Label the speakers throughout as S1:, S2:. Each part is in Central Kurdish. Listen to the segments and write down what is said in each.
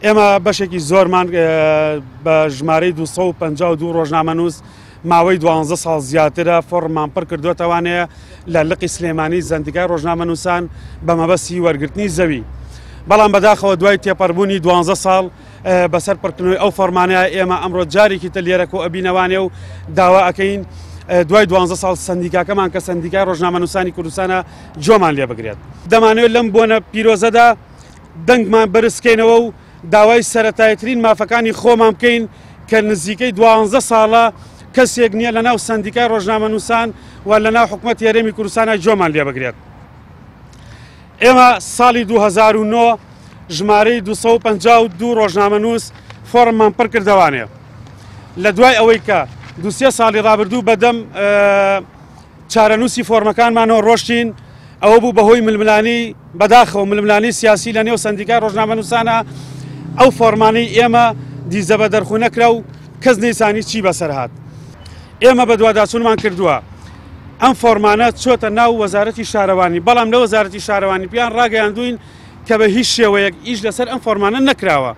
S1: ئێمە بەشێکی زۆرمان بە ژمارەی 252 ڕۆژنامەنووس ماوەی 12 ساڵ زیاترە فۆڕممان پڕ کردوێتەوانەیە لە لقی سلێمانی زەندیگای ڕۆژنامەنووسان بە مەبەستی وەرگرتنی زەوی. بەڵام بەداخەوە دوای تێپەڕبوونی 12 ساڵ بەسەر پڕکردنەوەی ئەو فۆرمانەیە ئێمە ئەمڕۆ جارێکی تر لێرە کۆ ئەبینەوانێ و داوا ئەکەین دوای 12 ساڵ سندیکاکەمان کە سندیکای ڕۆژنامەنووسانی کوردستانە جۆمان لێ بگرێت. دەمانەوێت لەم بۆنە پیرۆزەدا دەنگمان بەرزکەینەوە و داوای سەرەتایترین مافەکانی خۆمان بکەین کە نزیکەی 12 ساڵە کەسێک نییە لەناو سندیکای ڕۆژنامەنووسان و لەناو حکوومەت هەرێمی کوردستانە جۆمان لێ بگرێت. ئێمە ساڵی 2009 ژمارەی 252 ڕۆژنامەنووس فۆڕممان پڕ کردەوانێ. لە دوای ئەوەی کە دوسێ ساڵی ڕابردوو بەدەم چارەنووسی فۆرمەکانمانەوە ڕۆشتین، ئەوە بوو بەهۆی ململانی بەداخەوە ململانی سیاسی لە نێو سندیکای ڕۆژنامەنووسانە ئەو فۆرمانەی ئێمە دیزە بە دەرخونە کرا و کەس نەیزانی چی بەسەر هات. ئێمە بەدواداچوونمان کردووە ئەم فۆرمانە چۆتە ناو وەزارەتی شارەوانی، بەڵام لە وەزارەتی شارەوانی پێیان ڕاگەیاندوین کە بە هیچ شێوەیەک ئیش لەسەر ئەم فۆرمانە نەکراوە.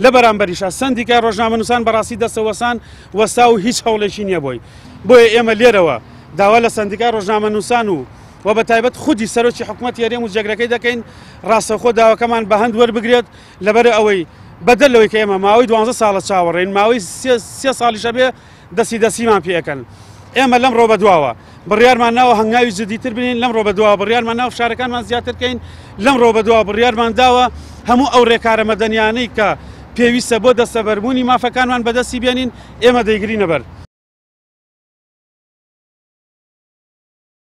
S1: لە بەرامبەریشا سندیکای ڕۆژنامەنووسان بەڕاستی دەستەوەسان وەستا و هیچ هەوڵێکی نییە بۆی. بۆیە ئێمە لێرەوە داوا لە سندیکای ڕۆژنامەنووسان و و بە تایبەت خودی سەرۆکی حکوومەتی هەرێم و جێگرەکەی دەکەین ڕاستەوخۆ داواکەمان بە هەند وەربگرێت، لەبەر ئەوەی بەدەر لەوەی کە ئێمە ماوەی 12 ساڵە چاوەڕێین، ماوەی سێ ساڵیشە بێ دەستی دەستیمان پێ ئەکەن. ئێمە لەم ڕۆ بەدواوە بڕیارمان ناوە هەنگاوی جدیتر بنین، لەم ڕۆ بەدواوە بڕیارمان ناو فشارەکانمان زیاتر کەین، لەم ڕۆ بەدواوە بڕیارمان داوە هەموو ئەو ڕێکارە مەدەنیانەی کە پێویستە بۆ دەستەبەربوونی مافەکانمان بەدەستی بێنین ئێمە دەیگرینە بەر.